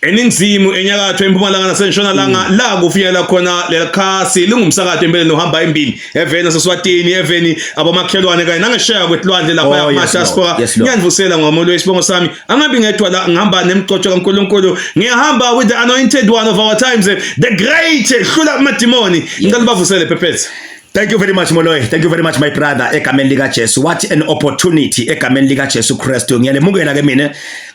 Eningizimu, enyakatho, empumalanga nasentshonalanga, la kufinyela khona lelikhasi lingumsakato empeleni ohamba embili eveni naseSwatini, eveni abomakhelwane kanye nangesheya kwetilwandle lapha. Oh, yes, kuma-diaspora. Lord. Yes, Lord. Ngiyanivusela ngomolo isibongo sami, angabi ngedwa la, ngihamba nemgcotsho kaNkulunkulu, ngiyahamba with the anointed one of our times, the great hlula amadimoni. Ngicela bavusele, Phephethe. Thank you very much, Moloi. Thank you very much, my brother. Egameni lika Jesu. What an opportunity egameni lika Jesu Kristu. Ngiyalemukela ke mina.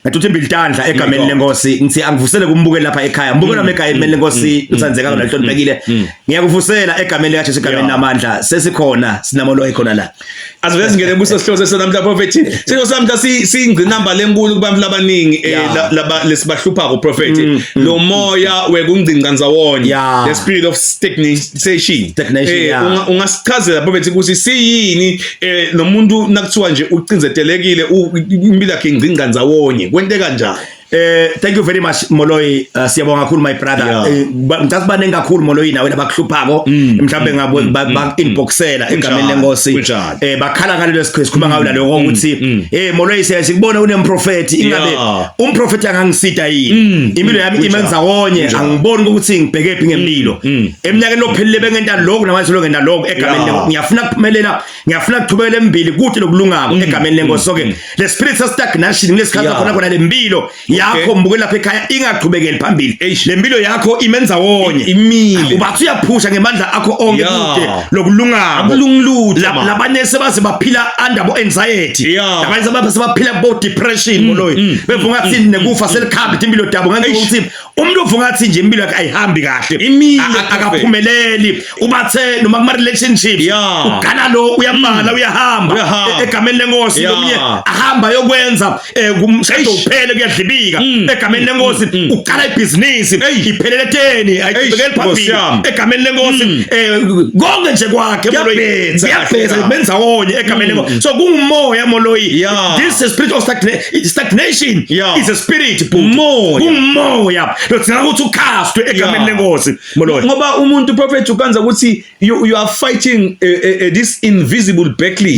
Ngathi imbili tandla egameni God. lenkosi. Ngithi angivusele kumbukeli lapha ekhaya. Mbukeli wami ekhaya egameni lenkosi uthandzeka kona hloniphekile. Ngiyakuvusela egameni lika Jesu, egameni lamandla. Sesikhona sinaMoloi khona la. Asivele singene kuso sihloko sesanamhla, prophet. Sihloko sanamhla siyingqinamba lenkulu kubantu labaningi laba lesibahluphako, prophet, lo moya wekungcingca ndzawonye, the spirit of stagnation. Stagnation, yeah. Ungasichazela, prophet, ukuthi siyini lo muntu nakuthiwa nje ucinzetelekile, impilo yakhe ingcingca ndzawonye, kwenteka kanjani? Thank you very much, Moloi. Siyabonga kakhulu, my brother. Ngicela baningi kakhulu, Moloi, nawe labakuhluphako. Mhlambe ngabo ba inboxela egameni lenkosi. Bakhala ngalelo sikhuluma ngayo laloko ukuthi Moloi, siyakubona unemprofeti, ingabe umprofeti angangisita yini? Impilo yami imenza wonye, angiboni ukuthi ngibheke phi ngempilo. Eminyakeni lophelile bengenta lokhu, namanje lo ngenta lokhu egameni lenkosi. Ngiyafuna kuphumelela, ngiyafuna kuchubekela embili kuthi lokulungako egameni lenkosi. So ke le spirit se stagnation kulesikhathi khona khona lempilo yakho, mbuke lapha ekhaya, ingaqhubekeli phambili. Eish. Lempilo yakho imenza wonye. Imile. Ubathi uyaphusha ngemandla akho onke, kude lokulungako. Akulungi lutho, man. Labanye sebaze baphila under bo anxiety. Labanye sebaphila bo depression, Moloi, bevunga ngathi nekufa selikhambi impilo dabo ngenxa yokuthi umuntu uvunga ngathi nje impilo yakhe ayihambi kahle. Imile, Akaphumeleli, ubathe noma kuma relationships ugana lo uyamala, uyahamba. Uyahamba. Egameni lenkosi lomunye ahamba yokwenza kumshado, uphele kuyadlibika. Egameni lenkosi uqala ibhizinisi, iphelele eteni, ayiqhubekeli Nkosi phambili. yami. Egameni lenkosi konke nje kwakhe, Moloi, Kuyabhetsa kahle kuyabhetsa, kahle. benza wonye egameni lenkosi. So kungumoya, Moloi. This is spirit of stagnation is a spirit, bhuti. Umoya. Kungumoya lodzinga ukuthi ucastwe egameni lenkosi, Moloi. Ngoba umuntu, prophet, ukanza ukuthi you are fighting this invisible battle,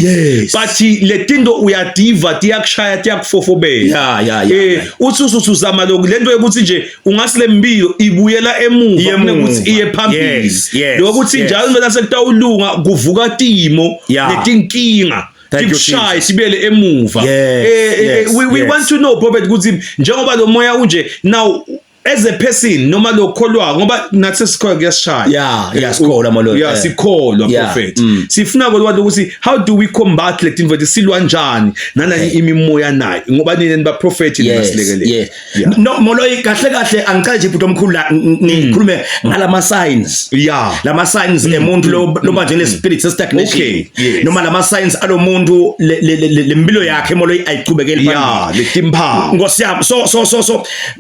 but letinto uyadiva tiyakushaya, tiyakufofobela. Uthi usuzama lokhu lento yokuthi nje ungasile mbilo ibuyela emuva Iye kunokuthi emuva. iye phambili. Lokuthi njalo mina sekutawulunga kuvuka timo netinkinga Thank you, tikushaye Jesus. sibuyele emuva. We want to know, prophet, ukuthi njengoba lo moya unje now, as a person noma lokholwa, ngoba nathi sesikholwa kuyasishaya. Yeah, sikholwa, Moloi. Yeah, sikholwa, prophet. Sifuna kolwazi ukuthi how do we combat le tinto, silwa njani nalani imimoya nayo, ngoba nina niba prophet, nibasilekelele. Yeah. No, Moloi, kahle kahle angicela nje, bhuti omkhulu, la ngikhulume ngalama signs. Lama signs emuntu lo loba njenge spirit se stagnation. Noma lama signs alomuntu lempilo yakhe, Moloi, ayichubekeli phambili. Letimphawu. Nkosi yami, so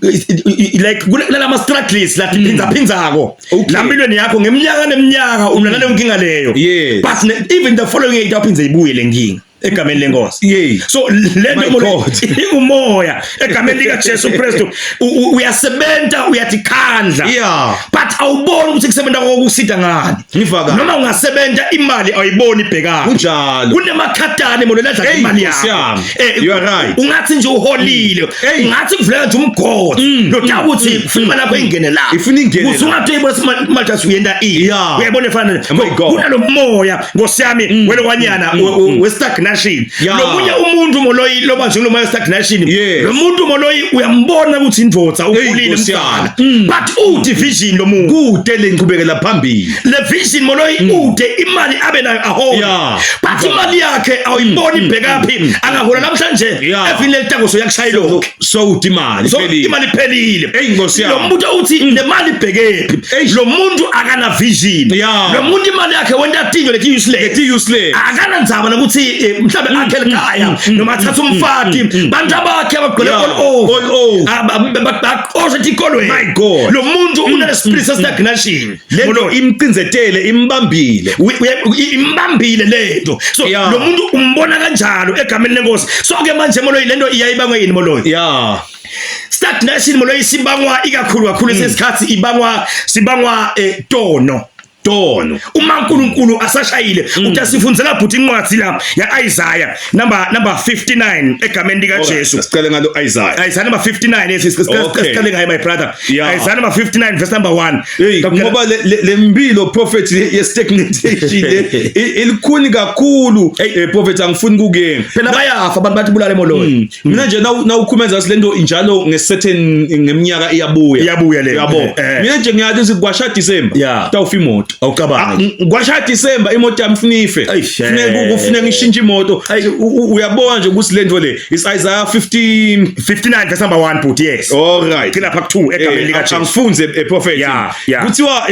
like kulama struggles la tiphinza phinzako la mpilweni yakho ngeminyaka neminyaka, unalale nkinga leyo. But even the following year itawuphinze ibuye le nkinga egameni lenkosi. So le My nto God. ingumoya egameni lika Jesu Kristu. Uyasebenta, uyatikhandla, but awuboni ukuthi kusebenta kokusida ngani. Ngiva kahle. Noma ungasebenta, imali awuyiboni ibhekana. Kunemakhatane molo ladla Hey, imali Nkosi yakho. yami. You are right. Ungathi nje uholile, Hey. ungathi kuvuleka nje umgodi lokuthi ufuna imali yakho ingene la. Ifuna ingene la. Usungathi uyibona imali just uyenda ini. Uyayibona efana My God. kunalo moya, nkosi yami, welokanyana we-stagnation. Lomunye umuntu, Moloi, loba nje kulo stagnation, lo muntu, Moloi, uyambona ukuthi indvodza ukhulile, Nkosi mfana, yami. But ude vision lo muntu. Kude lenqubekela phambili. Le vision, Moloi, ude imali abe nayo ahole, but imali yakhe awuyiboni ibhekaphi. Angahola namhlanje, evini lelitango soyakushaya lokho. So ude imali So iphelile. imali iphelile. Hey, Nkosi yami. Lo muntu uthi le mali ibhekephi? Lo muntu akana vision. Lo muntu imali yakhe wenta tinto leti useless. Leti useless. Akanandzaba nokuthi mhlawumbe akhe ekhaya noma athathe umfati, bantu abakhe abagcwele all over. All over. Baqosha etikolweni. My God. Lo muntu une spirit stagnation. Lento imcinzetele, imbambile. Imbambile lento. So lo muntu umbona kanjalo egameni lenkosi. So ke manje, Moloi, lento iyayibangwe yini, Moloi? Stagnation, Moloi, sibangwa ikakhulu kakhulu esesikhathi ibangwa sibangwa tono. Tono. Uma uNkulunkulu asashayile utasifundisela bhuti incwadi la ya Isaiah number 59 egameni lika Jesu. Sicela ngalo Isaiah. Isaiah number 59, yes, sicela ngaye, my brother. Isaiah number 59 verse number 1. Hey, ngoba le mbilo, prophet, ye stagnation le ilikhuni kakhulu, prophet, angifuni kukuyena. Phela bayafa abantu, bathi bulale, Moloi. Mina nje nawukhumeza le nto injalo nge-certain ngeminyaka iyabuya. Iyabuya le. Yabo. Mina nje ngiyazi ukuthi kwasha December tawufa imoto. Awucabangi. Kwasha December imoto yami funa ife. Eish, Funeka kufuneka ngishintshe imoto. Uyabona nje ukuthi le nto le is Isaiah 15 59 verse number 1, bhuti, yes. All right. Gcina lapha ku2 egameni lika Jesu. Angifunze, prophet. Kuthiwa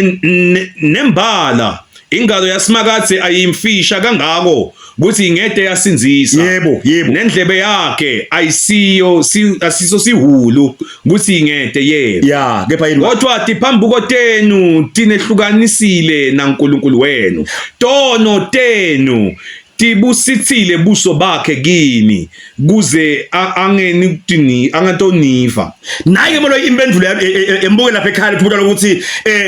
nembala ingalo yaSimakadze ayimfisha kangako ukuthi ingede yasinzisa. Yebo, yebo. Nendlebe yakhe ayisiyo asiso sihulu ukuthi ingede yebo. Ya, kepha yini? Kodwa tiphambuko tenu tinehlukanisile naNkulunkulu wenu, tono tenu tibusithile buso bakhe kini kuze angeni kutini angatoniva. Naye ke, Moloi, impendulo embuke lapha ekhaya ukuthi ukuthi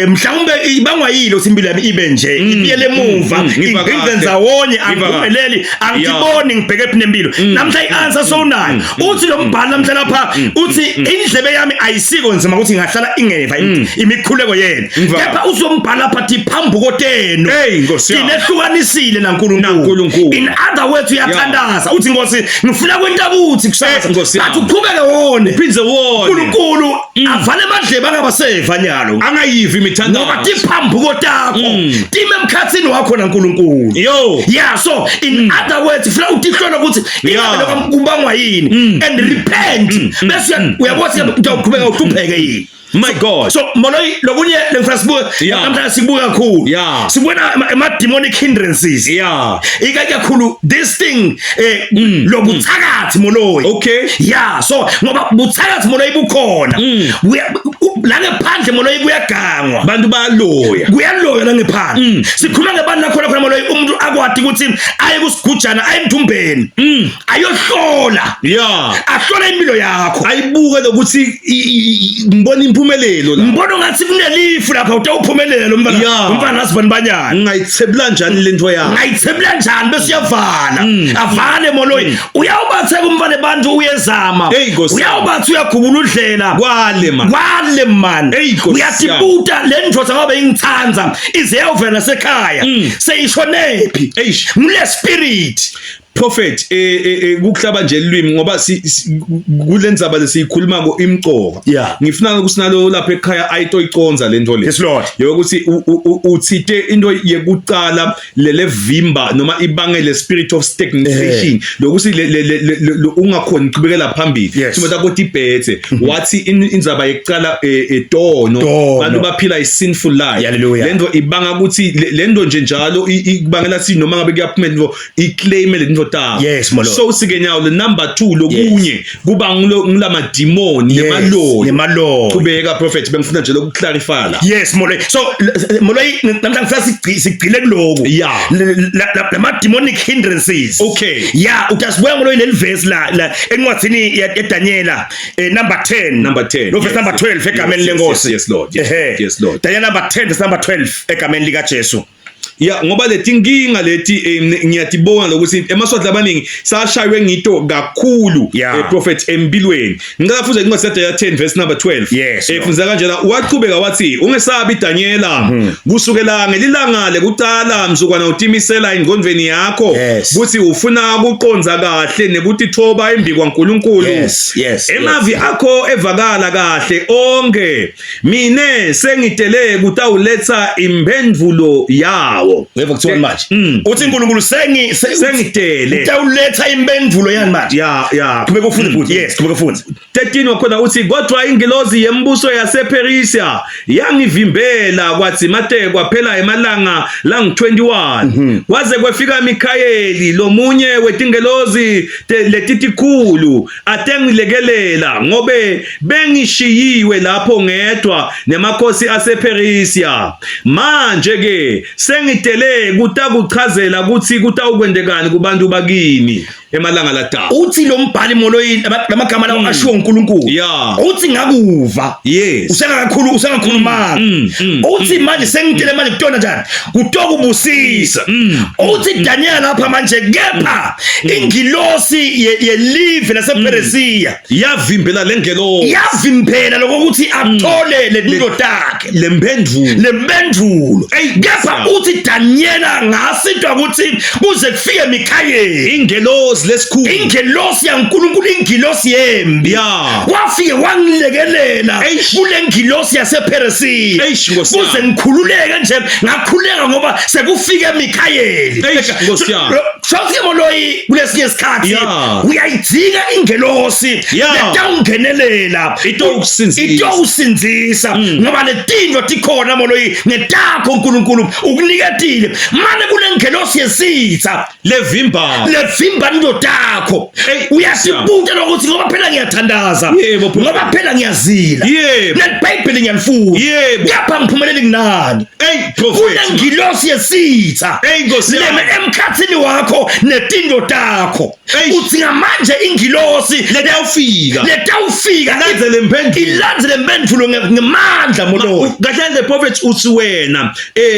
mhlawumbe ibangwa yilo ukuthi impilo yami ibe nje, ibiyele emuva, ngiva ingcinze kahle. ndzawonye, Ngiva kahle. angiphumeleli, angiboni ngibheke phi nempilo. Namhla i-answer sowunayo. Uthi lo mbhalo namhla lapha, uthi indlebe yami ayisiko nzima ukuthi ingahlala ingeva imikhuleko yenu. Ngiva. Kepha uzombhala lapha tiphambuko tenu Hey, Nkosi yami. tinehlukanisile naNkulunkulu. NaNkulunkulu. In other words, uyathandaza uthi, "Nkosi, ngifuna kwenta kuthi kusasa," Eh, Nkosi yami. but uqhubeke wone. Phindze wone. uNkulunkulu avale amadlebe angabaseva nyalo, angayivi ngoba imithandazo. Tiphambuko takho time emkhathini wakho naNkulunkulu. Yo. Yeah, so in other words, funa utihlola ukuthi ingabe lokho kubangwa yini and repent, bese uyabona ukuthi uyaqhubeka uhlupheke yini. My God. So, Moloi, lokunye lengifuna sibuke namhlanje, sibuka kakhulu, sibona ama demonic hindrances, ikakhulu this thing lobuthakathi, Moloi. Yeah, so ngoba buthakathi, Moloi, bukhona. La ngephandle, Moloi, kuyagangwa. Bantu bayaloya. Kuyaloya la ngephandle. Sikhuluma ngebantu lakhona khona, Moloi, umuntu akwati ukuthi aye kusigujana, aye emthumbeni, ayohlola, ahlole impilo yakho. Ayibuke lokuthi ngibona impumelelo la. Ngibona ngathi kunelifu lapha, utawuphumelela lo mfana. Umfana asibani banyana. Ngingayithebula njani lento yakho? Ngayithebula njani? Bese uyavala, avale, Moloi. Uyawubatheka umfana bantu, uyezama. Hey, Nkosi yami. Uyawubathi uyagubula udlela. Kwale man. Kwale man. Hey, Nkosi yami. Uyatibuta le ndoda ngoba ingithanza ize yawuvela nasekhaya, seyishonephi? Eish. Ngule spirit. Prophet, kukuhlaba nje lwimi ngoba kulendzaba lesiyikhuluma ko imcoka. Ngifuna ukuthi nalo lapha ekhaya ayito iconza lento le. Yes, Lord. Yokuthi uthite into yekucala lele vimba noma ibangele spirit of stagnation, lokuthi ungakhoni ukuqhubekela phambili. Simoda ukuthi ibhethe wathi indzaba yekucala etono. Tono. Bantu baphila i sinful life. Hallelujah. Lento ibanga ukuthi lento nje njalo ikubangela si noma ngabe kuyaphumela into iclaim le nto takho. Yes, my Lord. So sike nyawo le number 2, lokunye kuba ngilama demon nemaloyo. Nemaloyo. Qhubeka, prophet, bengifuna nje lokuclarify la. Yes, Moloi. So Moloi, namhlanje ngifuna sigcile kuloku. Lama demonic hindrances. Yeah, utasibuya, Moloi, leli verse la encwadzini ya Daniela, number 10. Number 10. No, verse number 12 egameni lenkosi. Yes, Lord. Yes, yes, Lord. Daniel number 10 verse number 12 egameni lika Jesu. Ya, ngoba leti nkinga leti ngiyatibonga lokuthi emaSwati abaningi sashaywe ngito kakhulu. Prophet, empilweni ngicela futhi incwadi yaDaniel 10 verse number 12. Yes, Lord. Funza kanjena, waqhubeka wathi, "Ungesabi, Daniela, kusukela ngelilanga lekucala mzukwana utimisela engqondweni yakho kuthi ufuna ukuqonza kahle nekutithoba embi kwaNkulunkulu, emavi akho evakala kahle onke, mine sengitele kutawuletha imphendvulo yawo." Uyeva kuthiwa manje? Uthi uNkulunkulu sengitele. Utawuletha impendulo yani manje. Ya. Qhubeka ufunde futhi. Yes, qhubeka ufunde. 13 wakhona uthi, "Kodwa ingilozi yembuso yasePersia yangivimbela kwathi mate kwaphela emalanga langu-21, kwaze kwefika Mikhayeli, lomunye wetingelozi letitikhulu, atengilekelela, ngobe bengishiyiwe lapho ngedwa nemakhosi asePersia. Manje ke sengitele kutakuchazela ukuthi kutawukwendekani kubantu bakini." emalanga lada. Uthi lo mbhali Moloi lamagama lawo ashiwo uNkulunkulu. Yeah. Uthi ngakuva. Yes. Usengakakhulu usengakhulumanga. Uthi manje sengitele manje kutona njani? Kutokubusisa. Uthi Daniel lapha manje kepha ingilosi yelive lasePheresiya Yavimbela lengelosi. Yavimbela lokuthi athole letinto takhe. Lemphendvulo. Lempendulo. Kepha uthi Daniela ngasitwa ukuthi kuze kufike Mikhayeli. Ingelosi lesikhulu. Ingelosi yaNkulunkulu ingilosi yembi. Yeah. Kwafike wangilekelela Eish. kule ngilosi yasePheresiya. Eish, Nkosi yami. Kuze ngikhululeke nje ngakhuleka ngoba sekufike Mikhayeli. Eish, Nkosi yami. Shothi Moloyi kulesinye isikhathi Yeah. uyayidinga ingelosi Yeah. letawungenelela Itowukusindzisa. itowusindzisa ngoba letinto tikhona Moloyi ngetakho uNkulunkulu ukuniketile mane kunengelosi yesitha Levimba. levimba into takho Ey, uyasibuta lokuthi ngoba phela ngiyathandaza Yebo, prophet. ngoba phela ngiyazila Yebo. nelibhayibheli ngiyalifunda Yebo. kepha ngiphumeleli kunani Ey prophet. Kunengilosi yesitha. Ey Nkosi yami. Leme emkhathini wakho netindo takho. Eish. Uthi ngamanje ingilosi Letawufika. letawufika Ilandzele impendulo. Ilandzele impendulo ngemandla moloyi. Kahle le prophet uthi wena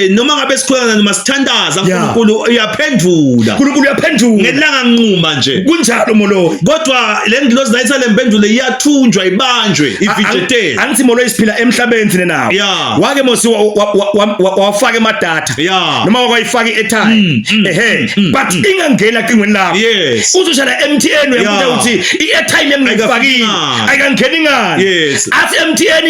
noma ngabe sikhulana noma sithandaza Yeah. uNkulunkulu uyaphendula. uNkulunkulu uyaphendula. Ngelanga nquma nje. Kunjalo moloyi. Kodwa le ngilosi nayitha le mpendulo iyathunjwa ibanjwe ivijetele. Angithi moloyi siphila emhlabeni thina nawo. Yeah. Wake mosi wafaka emadatha. Yeah. Noma wakayifaka i-airtime. Ehe. But ingangena cingweni lakho. Yes. Uzoshaya MTN uyabuza Yeah. ukuthi i-airtime yami ngiyifakile. Ayikafiki Ayikangeni ngani. Yes. Athi MTN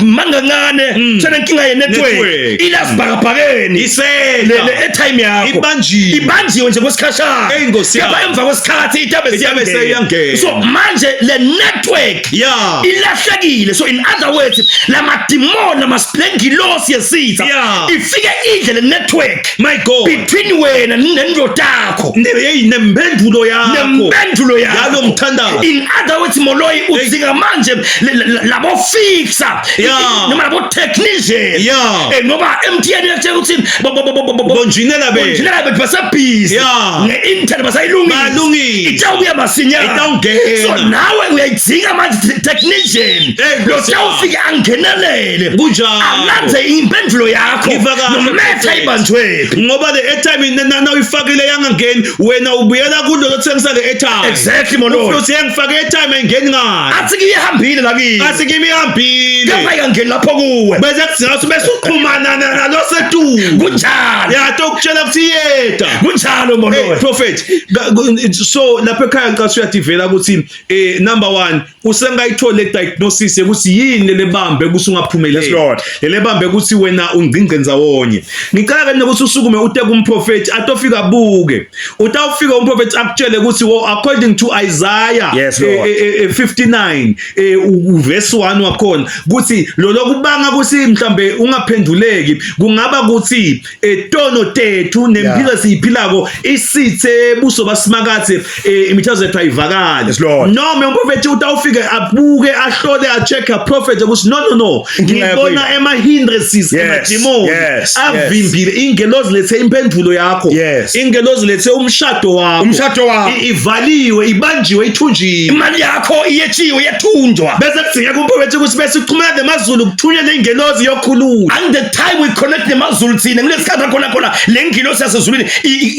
mangancane senenkinga ye network. Network. Ila sibhakabhakeni. Isela. Le airtime yakho. Ibanjiwe. Ibanjiwe nje kwesikhashana. Eyi, Nkosi yami. Kepha emva kwesikhathi itabe Itabe seyiyangena. So manje le network Yeah. ilahlekile. So in other words lamadimoni lamasplengilosi yesitha Yeah. ifike idle le network My God. between wena nendoda yakho Hey nempendulo yakho. nempendulo yakho Yalo mthandazo. in other words Moloi udzinga manje labo fixer Yeah. noma labo technician Yeah. ngoba MTN yakutshela ukuthi Bonjinela bethu. bonjinela bethu basebhizi Yeah. nge-internet basayilungisa Bayalungisa. itawubuya masinyane Itawungena. so nawe uyayidzinga manje technician Hey, Nkosi lo yami. tawufike angenelele Kunjalo. alandze impendulo yakho Ngiva kahle, nometha prophet. ibanjwephi Ngoba le airtime nawuyifakile yangangeni wena ubuyela kulo lothengisa le airtime. Exactly, Moloi. Uthi ngifake airtime ayingeni ngani. Athi kiyihambile lakini. Athi kimi ihambile. Kepha ingangeni lapho kuwe. Bese kudzinga ukuthi bese uxhumana nalosetulu. Kunjalo. Ya tokutshela ukuthi yeda. Kunjalo Moloi. Hey prophet so lapha ekhaya ngicela uyadivela ukuthi number 1 usengayithola le diagnosis ukuthi yini lebambe ukuthi ungaphumeleli. Yes, Lord. Lelebambe ukuthi wena ungcingce ndzawonye. Ngicela ke ukuthi usukume ute kumprofeti atofika buke. Utawufika umprofeti akutshele ukuthi wo according to Isaiah Yes, Lord. 59 verse 1 wakhona ukuthi lo lokubanga ukuthi mhlambe ungaphenduleki kungaba ukuthi etono tethu nempilo Yeah. siyiphilako isithe buso basimakathe imithandazo yethu ayivakali. Yes, Lord. Noma umprofeti utawufika abuke ahlole acheck aprofete ukuthi no no no Inkinga yakho ngibona ema hindrances Yes, emadimoni yes, avimbile ingelozi lethe impendulo yakho Yes. ingelozi lethe umshado wakho Umshado wakho. Ivaliwe ibanjiwe ithunjiwe Imali yakho iyetshiwe iyathunjwa. Bese kudingeka umprofeti ukuthi bese uxhumana nemazulu kuthunyelwe ingelozi yokhulula. And the time we connect nemazulu thina kulesikhathi khona khona le ngilosi yasezulwini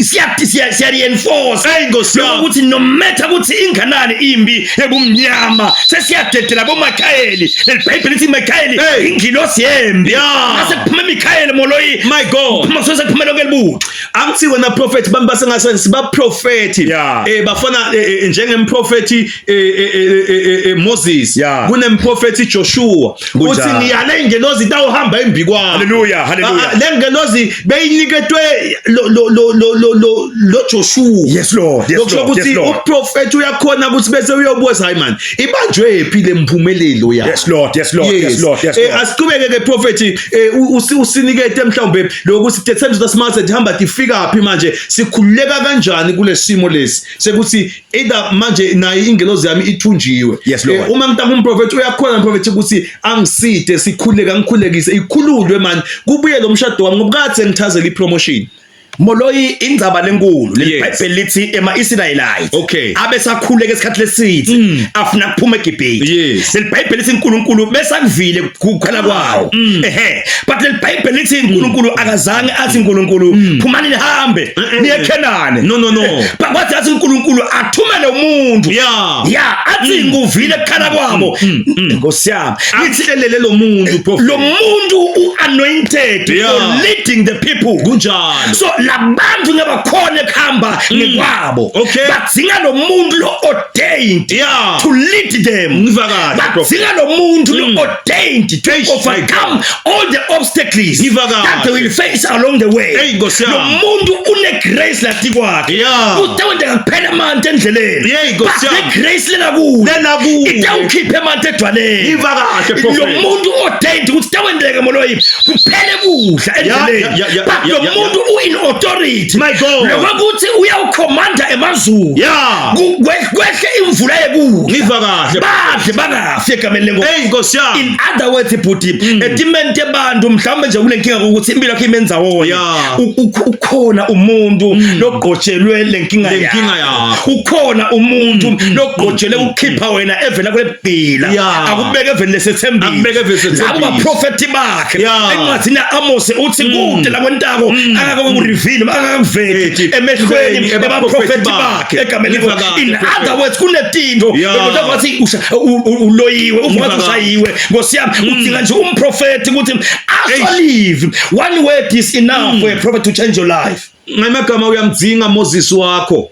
siya siya reinforce Hey, Nkosi yami. ukuthi no matter ukuthi inganani imbi ebumnyama sesiyadedela boMichael lelibhayibheli lithi Michael Hey. ingilosi yembi Yeah. mase kuphume Michael Moloi My God. phuma sose kuphume lonke libutho Angithi wena prophet bami basengasensi ba prophet Yeah. bafana njengemprofeti Moses Yeah. kunemprofeti Joshua Kunjalo. uthi ngiyale ingelozi itawuhamba embi kwami. Hallelujah, hallelujah. Le ngelozi beyiniketwe lo lo lo lo lo lo, lo Joshua. Yes Lord, yes Lokusho Lord, yes ukuthi Lord. uprofeti uyakhona ukuthi bese uyobuza hayi man ibanjwe phi lempumelelo yakho. Yes Lord, yes Lord, yes Lord, yes Lord. Asiqhubeke ke prophet usinikete mhlawumbe lokuthi tethembiso tasimase tihamba tifika phi manje sikhululeka kanjani kulesimo lesi sekuthi either manje naye ingelozi yami ithunjiwe. Yes, Lord. Uma ngitaka umprofeti uyakhona umprofeti ukuthi angiside sikhuleke angikhulekise ikhululwe manje kubuye lo mshado wami ngoba kade ngithazela ipromotion. Moloi indzaba lenkulu Yes. leliBhayibheli lithi ema-Israyelites Okay. abesakhuleka isikhathi lesithe afuna kuphuma eGibhithe. Yes. LeliBhayibheli lithi uNkulunkulu besakuvile ukukhala kwawo. Ehe. But leliBhayibheli lithi uNkulunkulu akazange athi uNkulunkulu phumani nihambe niye eKhenani. No, no, no. But kwathi athi uNkulunkulu athumele umuntu. Yeah. Yeah, athi nguvile ukukhala kwabo. Nkosi yami. Ngithi ahlelele lo muntu prophet. Lo muntu u-anointed for leading the people. Kunjalo. So labantu ngebakhona ekuhamba ngekwabo. Badzinga lo muntu lo ordained to lead them. Ngiva kahle, prophet. Badzinga lo muntu lo ordained to Eish, my overcome all the obstacles Ngiva kahle. that they will face along the way. Hey, Nkosi Lo yami. muntu une grace latikwakhe. Utawenteka kuphela amanti endleleni. Yey, Nkosi But yami. le grace lena kuye. Lena kuye. Itawukhipha amanti edwaleni. Ngiva kahle, prophet. Lo muntu ordained ukuthi tawenteka moloyi kuphele kudla endleleni. Yeah, But lo muntu u in authority. My God. Lokuthi uyawukhomanda emazulu. Kwehle imvula yekudla. Ngiva kahle. Badle bangafi egameni lenkosi. Hey Nkosi yami. In other words bhuti, etimente abantu mhlawumbe nje kunenkinga ukuthi impilo yakhe imenza wona. Ukhona umuntu logqotshelwe lenkinga Le nkinga yakho. Ukhona umuntu logqotshelwe ukukhipha wena evela kulebhila. Akubeke eveni lesethembiso. Akubeke eveni lesethembiso. Labo baprofeti bakhe. Encwadini ya-Amos uthi kude lakwentako akakakureveal, akakakuveti emehlweni ebaprofeti bakhe egameni Ngiva lenkosi. kahle, In prophet. other words kunetinto lokho wathi uloyiwe, uvuka Ngiva kahle. ushayiwe. Nkosi yami, udinga nje umprofeti ukuthi asho live. One word is enough for a prophet to change your life. Ngamagama uyamdzinga Moses wakho.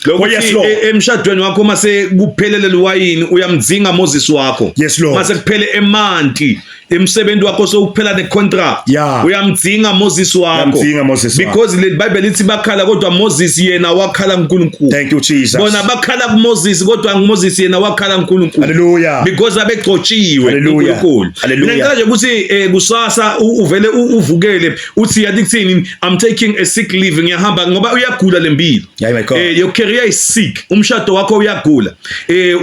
Oh, yes, Lord. Emshadweni wakho mase kuphelele liwayini uyamdzinga Moses wakho. Yes, Lord. Mase kuphele emanti emsebenzi wakho sowuphela necontract. Uyamdzinga Moses wakho. Uyamdzinga Moses wakho. Because le Bible lithi bakhala kodwa Moses yena wakhala kuNkulunkulu. Thank you Jesus. Bona bakhala kuMoses kodwa Moses yena wakhala kuNkulunkulu. Hallelujah. Because abegcotshiwe Hallelujah. uNkulunkulu. Hallelujah. Mina ngicela nje ukuthi kusasa uvele uvukele uthi yathi kuthini I'm taking a sick leave, ngiyahamba ngoba uyagula lempilo. Yeah, my God. Your career is sick. Umshado wakho uyagula.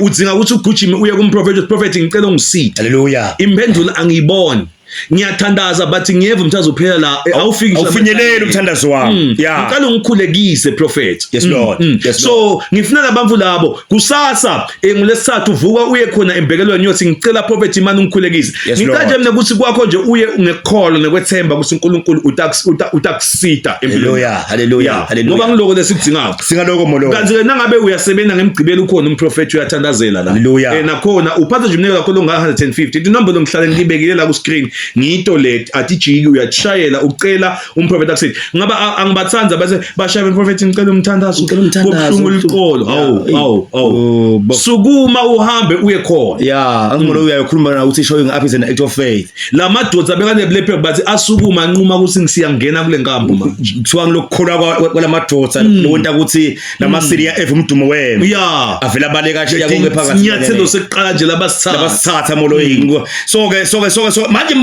Udzinga ukuthi ugijime uye kumprofeti, prophet ngicela ungiside. Hallelujah. Impendulo angiyiboni. Ngiyathandaza but ngiyeva umthandazo uphela la, awufiki Awufinyeleli umthandazo wami. Ngicela ungikhulekise prophet. Yes, Lord. Yes, So ngifuna labantu labo kusasa ngolesithathu uvuka uye khona embekelweni yothi ngicela prophet imani ungikhulekise. Yes, Ngicela Lord. nje mina ukuthi kwakho nje uye ngekholo nekwethemba ukuthi uNkulunkulu utakusita empilweni. Hallelujah. Hallelujah. Hallelujah. Ngoba ngiloko lesikudingako. Singaloko molo. Kanti ke nangabe uyasebenza ngemgqibelo ukhona umprofeti uyathandazela la. Hallelujah. Nakhona uphatha nje umnikelo wakho longa 150. Inombolo ngihlale ngibekile la ku screen. Ngito le atijiki uyashayela ucela umprofeti akusize. Ngaba angibathanda bese bashaya umprofeti ngicela umthandazo. Ngicela umthandazo. Kubuhlungu liqolo. Hawu hawu hawu. Oh, bo. Sukuma uhambe uye khona. Yeah, angimolo uyakhuluma na uthi showing up is an act of faith. La madoda bekaneblephe bathi asukuma anquma ukuthi ngisiyangena kule nkambo manje. Kuthiwa ngilokukholwa kwalamadoda lokwenta ukuthi lamaSyria eve umdumo wenu. Avela abaleka ashiya konke phakathi. Sinyathelo sekuqala nje labasithatha. Labasithatha Moloyi. So ke so ke so ke so manje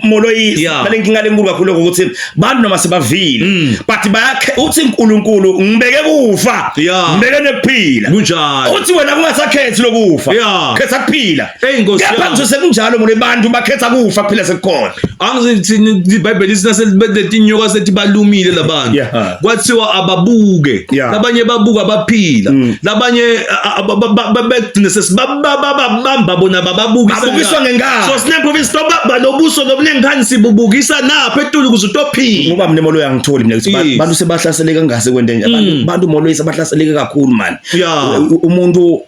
Moloyi balenkinga lenkulu kakhulu ukuthi bantu noma sebavile but bayakhe uthi uNkulunkulu ngibeke kufa ngibeke nekuphila. Kunjalo. Uthi wena kungasakhethi lokufa. Khetha kuphila. Hey Nkosi Kepha yami. ngisho sekunjalo Moloyi bantu bakhetha kufa kuphila sekukhona. Angithi iBhayibheli lithi naselibethe sethi balumile labantu. Kwathiwa ababuke. Labanye babuka baphila. Labanye begcine sesibabamba bona bababukisa. Babukiswa ngenkani. So sineprofeti stop balobuso lobunengani sibubukisa napha etulu ukuze utophila. Ngoba mina Moloyi angitholi mina ukuthi bantu sebahlaseleka ngase kwente nje. Bantu Moloyi sebahlaseleke kakhulu man. Umuntu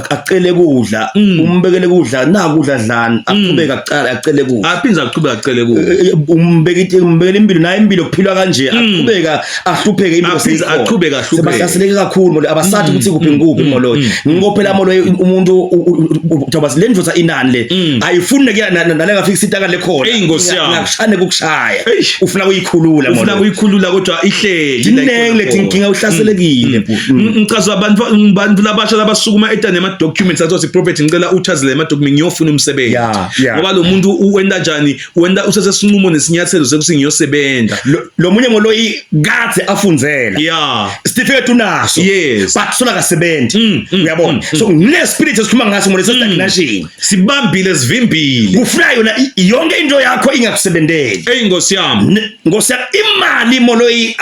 acele kudla, umbekele kudla, nakudla dlani, aqhubeka aqala acele kudla. Aphinza aqhubeka acele kudla. Umbekele impilo naye impilo kuphilwa kanje, aqhubeka ahlupheke impilo Aphinza seyikhona. aqhubeka ahlupheke. Sebahlaseleke kakhulu Moloyi, abasathi ukuthi kuphi ngikuphi Moloyi. Ngoba Moloyi umuntu uthoba le ndvodza inani le. Ayifuni nekuya nale ngafika isitaka lekhona. Eyi, Nkosi yami. Ngakushane kukushaya. Eish. Ufuna kuyikhulula Ufuna Moloyi. kuyikhulula kodwa ihleli. Dinengi letinkinga uhlaselekile. Ngichaza abantu labasha labasukuma eta nema documents athi prophet ngicela uthazele ama document ngiyofuna umsebenzi. Ngoba lo muntu uwenda njani? Wenda usese sinqumo nesinyathelo sekuthi ngiyosebenza. Lo munye Moloyi kadze afundzela. Certificate unaso. Yes. But sola kasebenzi. Uyabona? So ngile spirit esikhuluma ngaso Moloyi sestagnation. Sibambile sivimbile. Kufuna yona yonke Yonke into yakho ingakusebenzeli. Hey Nkosi yami. Nkosi yami, imali Moloi,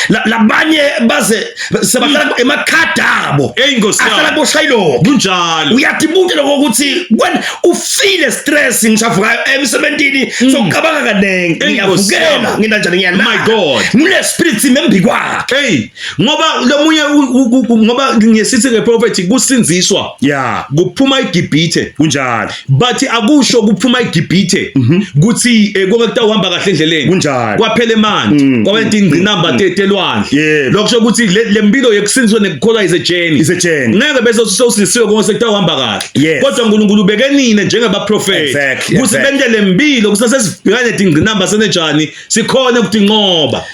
labanye baze sebahlala emakhadi abo. Hey Nkosi yami. Ahlala boshayilo. Kunjalo. Uyatibuta lokho ukuthi when ufile stress ngisavuka emsebenzini sokucabanga kaningi Hey, Nkosi ngiyavukela yami. nginda njani ngiyalala. My God. Ngule spirit simembi kwakhe. Hey ngoba lomunye ngoba ngiyesithi ngeprofeti kusinziswa Yeah. kuphuma iGibhithe Kunjalo. But akusho kuphuma iGibhithe kuthi konke kutawuhamba kahle endleleni. Kunjalo. Kwaphela emanti, kwaba ingqinamba telwandle. Lokho ukuthi le mpilo yokusinzwa nekukholwa is a journey. Is a journey. Ngeke bese sewusisiwe konke sekutawuhamba kahle. Kodwa uNkulunkulu ubekenine njengabaprofeti kuthi bente le mpilo kusasesibhekane netingqinamba senejani sikhone ukutinqoba.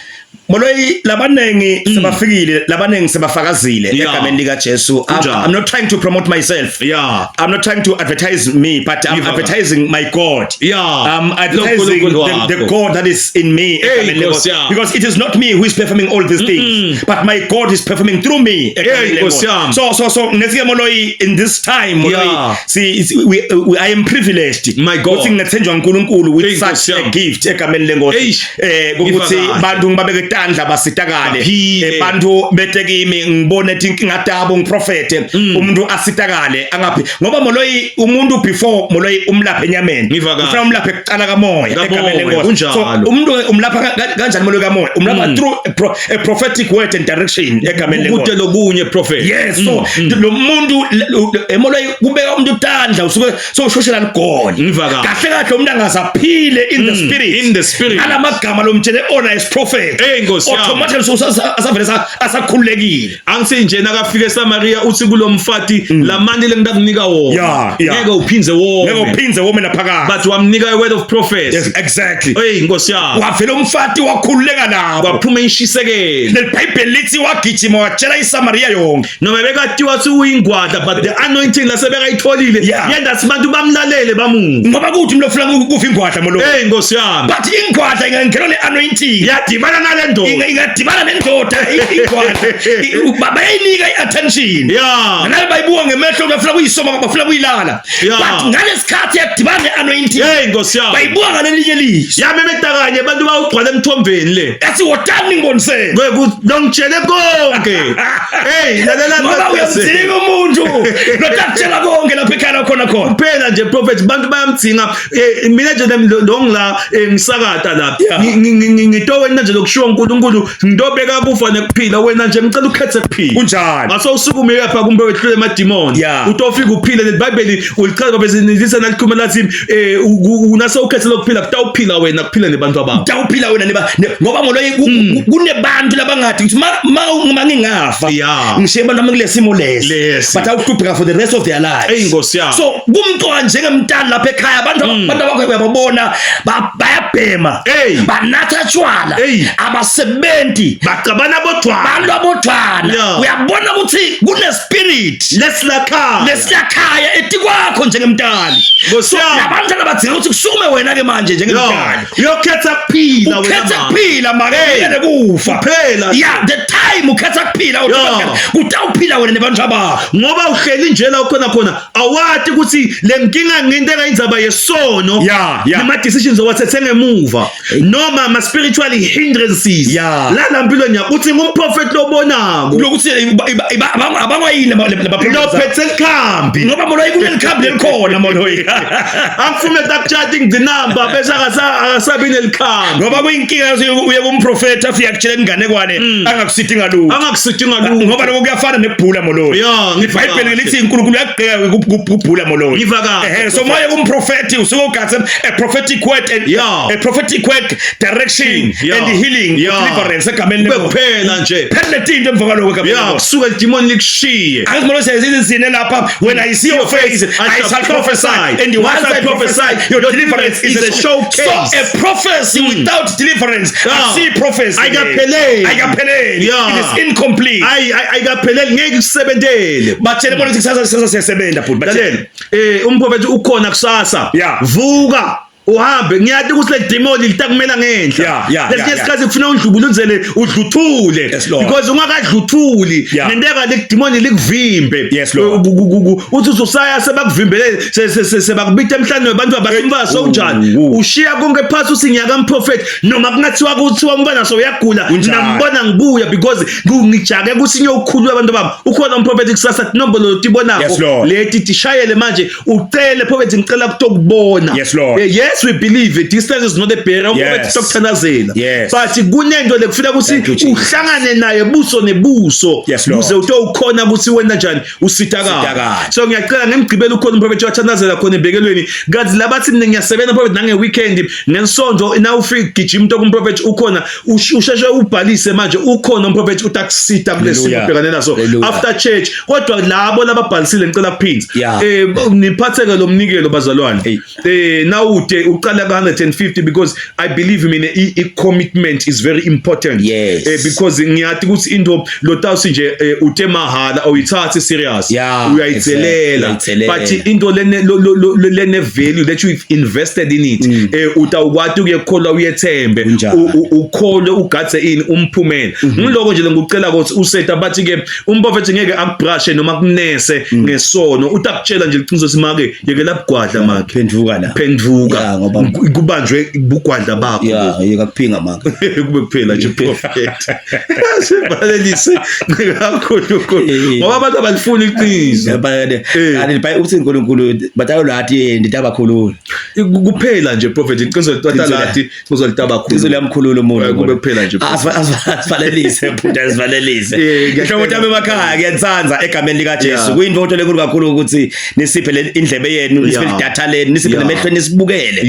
Moloi, labaningi sebafikile, labaningi sebafakazile egameni lika Jesu. I'm not trying to promote myself. I'm not trying to advertise me, but I'm advertising my God. I'm advertising the God that is in me egameni lenkosi. Because it is not me who is performing all these things, but my God is performing through me egameni lenkosi. So ngesike Moloi, in this time Moloi, see, we I am privileged My God. ukuthi ngingethenjwa uNkulunkulu with Hey, such Nkosi a yami. Gift egameni lenkosi. Eish. Ukuthi Ngiva kahle. bantu ngibabeke tandla basitakale. Baphile. Bantu bete kimi ngibone tinkinga tabo ngiprofete umuntu asitakale angaphi ngoba Moloi umuntu before Moloi umlaphe enyameni Ngiva kahle. ufuna umlaphe kuqala kamoya Kamoya, egameni lenkosi. kunjalo. So umuntu umlapha kanjani Moloi kamoya? Umlapha through a prophetic word and direction egameni lenkosi. Kude lokunye prophet. Yes, so lo muntu emoloi kubeka umuntu tandla usuke sowushoshela ligole. Ngiva kahle. Kahle kahle umuntu angazaphile in the spirit. In the spirit. Alamagama lomtshele ona as prophet. Hey, Nkosi yami. Automatically so asavele asakhululekile. Angithi nje nakafika eSamaria uthi kulomfati lamanti lengitakunika wona ngeke uphindze wome. Ngeke uphindze wome naphakade. But wamnika a word of prophecy. Yes, exactly. Hey Nkosi yami. Wavela umfati wakhululeka lapho. Kwaphuma inshisekelo. LeBhayibheli lithi wagijima watshela iSamaria yonke. Noma bekatiwa ukuthi uyingwadla, but the anointing lasebekayitholile yenda abantu bamlalele bamuva. Ngoba kuthi umuntu ofuna kufa ingwadla molo. Hey Nkosi yami. But ingwadla ingangenwa ne-anointing. Yadibana nale ndoda. Ingadibana nendoda ingwadla. Bayayinika i-attention. Nayo bayibuka ngemehlo bafuna kuyisoma bafuna kuyilala. But ngalesikhathi yadibana ne-anointing. Hey Nkosi yami. Bayibuka ngalelinye liso. Yamemeta kanye abantu bawugcwala emthombeni le. Yathi wotani ngibonisele. Ngongitshele konke. Hey lalela ngoba uyamdinga umuntu lotakutshela konke lapha ekhaya khona khona. Kuphela nje prophet bantu bayamdinga. Mina nje lo ngila ngisakata la. Ngito wena nje lokushiwo uNkulunkulu ngidobeka kufa nekuphila wena nje ngicela ukhethe kuphila. Kunjalo. Ngase usukume lapha kumbe wehlule emadimoni. Utofika uphile leBhayibheli ulichaza babe sinilisa nalikhuluma lathi unase ukhethe lokuphila kutawuphila wena kuphila nebantu abakho. Kutawuphila wena neba ngoba ngolo kunebantu labangathi ukuthi ma ngingafa ngishiye abantu abami kulesimo lesi but awuhlupheka for the rest of their lives. Hey Nkosi yami. So kumcoka njengemntana lapha ekhaya abantu abantu abakho uyababona bayabhema banatha tshwala abasebenzi baxabana bodwana bantu abodwana uyabona ukuthi kune spirit lesilakhaya lesilakhaya etikwakho njengemntali. Nkosi yami. Labantu abadzinga ukuthi kusukume wena ke manje njengemntali. Uyokhetha kuphila wena. Ukhetha kuphila make kufa. Kuphela. Yeah, the time ukhetha kuphila utawuphila wena nebantu abakho. Ngoba uhleli nje la ukhona khona awati ukuthi le nkinga ngento engayindzaba yesono nema decisions owathethe ngemuva noma ama spiritual hindrances la lampilweni yakho uthi ngumprofeti lobonako lokuthi abangwayini lophethe likhambi ngoba moloyi kunelikhambi lelikhona moloyi angifune takutshata ingcinamba bese akasabi nelikhambi ngoba kuyinkinga uye kumprofeti afike akutshele inganekwane angakusithi ngalutho angakusithi ngalutho ngoba lokho kuyafana nekubhula moloyi iBhayibheli lithi uNkulunkulu uyakugqeka kubhula moloyi ngiva kahle so moya kumprofeti usuke ugathe a prophetic word and a prophetic word direction and healing deliverance egameni lenkosi kuphela nje phela letinto emva kwalokho egameni lenkosi kusuka idemon likushiye angithi moloyi siyazizine lapha when I see your face I shall prophesy and once I prophesy your deliverance is a showcase. So a prophecy without deliverance akusiyi prophecy ayikapheleli ayikapheleli it is incomplete ayikapheleli ngeke kusebentele batshele bona ukuthi kusasa siyasebenza bhuti batshele umprofeti ukhona kusasa vuka. Uhambe, ngiyati ukuthi le demon litakumela ngenhla. Lesinye isikhathi kufuna undlubulunzele, udluthule. Yes, Lord. Because ungakadluthuli, nenteka le demon likuvimbe. Yes, Lord. Uthi usaya sebakuvimbele, sebakubita emhlane wabantu abasimva sowunjani. Ushiya konke phansi, uthi ngiyaka mprofeti, noma kungathiwa kuthiwa umntwana so uyagula, Kunjalo. nambona ngibuya because ngijake ukuthi ngiyokhulula abantu bami. Ukhona umprofeti kusasa, inombolo lotibonako Yes, Lord. leti tishayele manje, ucele prophet, ngicela kutokubona. Yes, Lord. Yes, we believe it. Distance is not a barrier. Umprofeti tokuthandazela, but kunento lekufuna ukuthi Thank you, Jesus. uhlangane naye buso nebuso, Yes, Lord. kuze utokhona ukuthi wena njani usitakala. Usitakale. So ngiyacela ngemgqibelo ukhona umprofeti wathandazela khona embekelweni, kanti labathi mina ngiyasebenza prophet nange weekend, ngensonto na ufika gijima into kumprofeti ukhona, usheshe ubhalise manje, ukhona umprofeti utakusita kulesimo Hallelujah. ubhekane naso Hallelujah. after church. Kodwa labo lababhalisile, ngicela kuphinza, niphatheke lo mnikelo, bazalwane. Hey. Nawude uqala ka 150, because I believe mina i commitment is very important. Because ngiyathi ukuthi into lotawusi nje ute mahala awuyithathi serious, uyayithelela. Uyayithelela. But into lene lene value that you've invested in it, utawukwati ukuyekholwa, uyethembe. Kunjalo. Ukholwe, ugadze ini umphumela. Ngiloko nje ngikucela ukuthi useta, bathi ke umprofeti ngeke akubrashe noma kunese ngesono, utakutshela nje iqiniso, simake yekela bugwadla make. Phenduka la. Phenduka. Yeah, ngoba kubanjwe bugwadla bakho. Yeah, yeka kuphinga maka. Kube kuphela nje, prophet, sivalelise kakhulu ngoba abantu abalifuni iqiniso. Kanti uthi uNkulunkulu batawulathi nditabakhulula. Kuphela nje, prophet, iqiniso litwatalathi iqiniso litabakhulu. Iqiniso liyamkhulula umuntu. Kube kuphela nje. Asivalelise bhuti, asivalelise. Ngiyacela. Ihlobo tami emakhaya, ngiyanitsanza egameni likaJesu. Kuyinto lenkulu kakhulu ukuthi nisiphe le indlebe yenu, nisiphe idatha lenu, nisiphe nemehlo, nisibukele.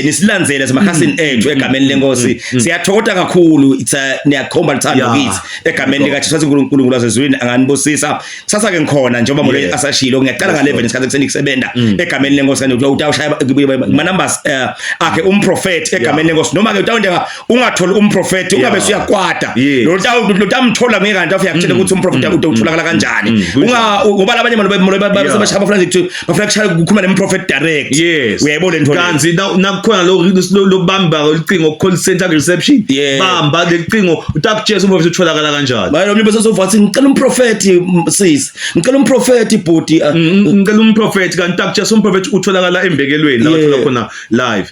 Nisilandzele emakhasini ethu egameni lenkosi. Siyathokoza kakhulu, it's a niyakhomba luthando kithi egameni likaJesu. Sathi uNkulunkulu wasezulwini anganibusisa. Kusasa ke ngikhona njengoba Molweni asashilo, ngiyaqala nga 11 isikhathi ekuseni kusebenza egameni lenkosi, kanti utawushaya kuma numbers akhe umprofeti egameni lenkosi, noma ke utawundeka ungatholi umprofeti, ungabe usuyakwata. Lo utamthola ngeke, kanti afika kutshela ukuthi umprofeti utawutholakala kanjani. Unga ngoba labanye abantu bashaya bafuna nje ukuthi bafuna kushaya ukukhuluma nemprofeti direct. Uyayibona lento leyo? Kanti nakukhona lo lobamba ucingo, call center reception, bamba lelicingo, utakutshela umprofeti utholakala kanjani. Manje omunye bese sovuka athi ngicela umprofeti, sisi, ngicela umprofeti bhuti. Ngicela umprofeti, kanti utakutshela umprofeti utholakala embekelweni la uthola khona live.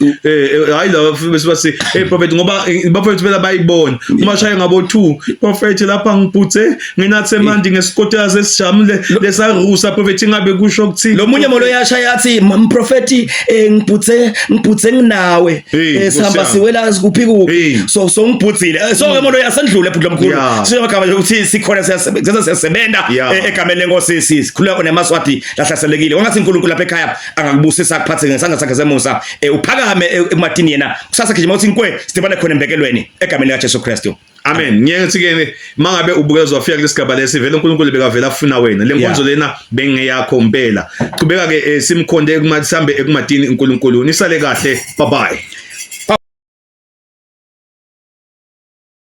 Hayi la bese basi, hey prophet, ngoba baprofeti phela bayibona uma shaye ngabo 2, prophet, lapha ngibhuthe nginathe manje ngesikotela sesijamule lesarusa, prophet, ingabe kusho ukuthini? Lo munye molo yashaya athi, "Mprofeti, ngibhuthe nginawe." Hey, Sihamba Nkosi yami. siwela kuphi kuphi. Hey. So ngibhudzile. So ke molo yasendlule bhuti lomkhulu. Siyamagama nje ukuthi sikhona, siyasebenza, siyasebenza egameni lenkosi, sikhuleka nemaswati lahlaselekile. Wangathi uNkulunkulu lapha ekhaya angakubusisa, akuphathe ngesandla sakhe semusa, uphakame ekumatini yena. Kusasa gijima uthi nkwe, sidibane khona embekelweni egameni lika Jesu Kristu. Amen. Ngiyeke ngithi ke mangabe ubukeza wafika kulesigaba lesi, vele uNkulunkulu bekavela afuna wena. Le nkonzo lena bengeyakho impela. Qhubeka ke, simkhonde ekumathisambe ekumatini uNkulunkulu. Nisale kahle. Bye bye.